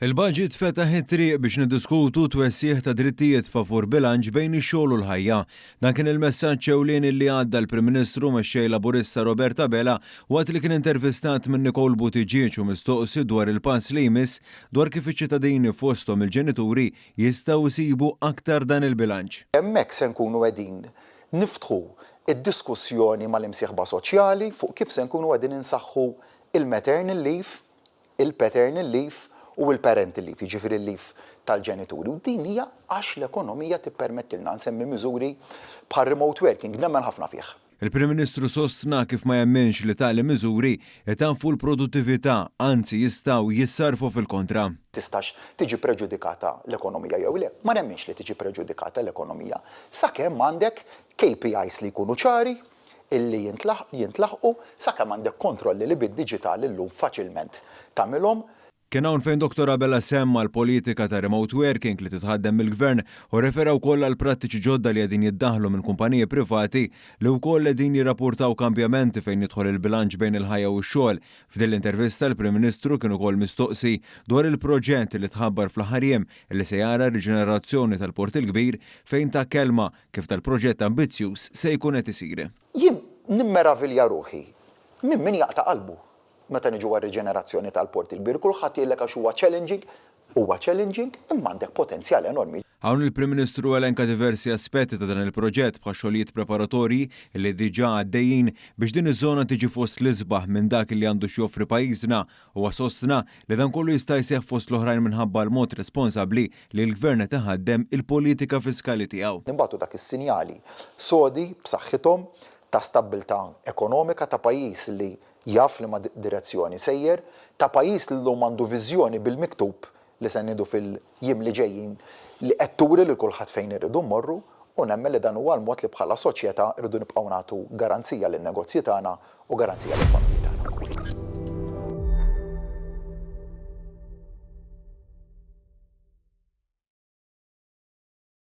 Il-Budget fetaħ it-triq biex niddiskutu twessigħ ta' drittijiet favur bilanċ bejn ix-xogħol u l-ħajja. Dan kien il-messaġġ ewlieni li għadda l-Prim Ministru u Mexxej Laburista Robert Abela waqt li kien intervistat minn Nicole Buttigieg u mistoqsi dwar il-pass li jmiss dwar kif iċ-ċittadini fosthom il-ġenituri jistgħu jsibu aktar dan il-bilanċ. Hemmhekk se nkunu qegħdin niftħu d-diskussjoni mal-imsieħba soċjali fuq kif se nkunu qegħdin insaħħu il-maternal leave, il-paternal leave u l-parental leave, jiġifieri l-leave tal-ġenituri. U din hija għax l-ekonomija tippermettilna. Nsemmi miżuri bħal remote working, nemmen ħafna fih. Il-Prim Ministru sostna kif ma jemminx li tali miżuri jtaffu l-produttività, anzi jistgħu jissarrfu fil-kontra. Tistax tiġi preġudikata l-ekonomija jew le. Ma nemminx li tiġi preġudikata l-ekonomija sakemm għandek KPIs li jkunu ċari, illi jintlaħqu sakemm għandek kontrolli li bid-diġitali llum faċilment tagħmilhom. Kien hawn fejn Dottor Abela semma l-politika ta' remote working li titħaddem mill-Gvern u rrefera wkoll għal prattiċi ġodda li qegħdin jiddaħħlu minn kumpaniji privati li wkoll qegħdin jirrapportaw kambjamenti fejn jidħol il-bilanċ bejn il-ħajja u x-xogħol. F'din l-intervista l-Prim Ministru kien ukoll mistoqsi dwar il-proġett li tħabbar fl-aħħar jiem li se jara r-riġenerazzjoni tal-Port il-Kbir fejn ta kelma kif dal-proġett ambizzjuż se jkun qed isir. Jien nimmeravilja ruħi minn min jaqta' qalbu meta niġu għar-riġenerazzjoni tal-Port il-Kbir. Kulħadd jgħidlek għax huwa challenging. Huwa challenging imma għandek potenzjal enormi. Hawn il-Prim Ministru elenka diversi aspetti ta' dan il-proġett bħax-xogħlijiet preparatorji li diġà għaddejjin biex din iż-żona tiġi fost l-isbaħ minn dak li għandu x'joffri pajjiżna. Huwa sostna li dan kollu jista' jseħħ fost l-oħrajn minħabba l-mod responsabbli li l-Gvern qed iħaddem il-politika fiskali tiegħu. Nibagħtu dak is-sinjali sodi, b'saħħithom, ta' stabbiltà ekonomika, ta' pajjiż li jaf liema direzzjoni sejjer, ta' pajjiż li llum għandu viżjoni bil-miktub li se ngħidu fil-jiem li ġejjin li qed turi lil kulħadd fejn irridu mmorru u nemmen li dan huwa l-mod li bħala soċjetà rridu nibqgħu nagħtu garanzija lin-negozji tagħna u garanzija lill-familji.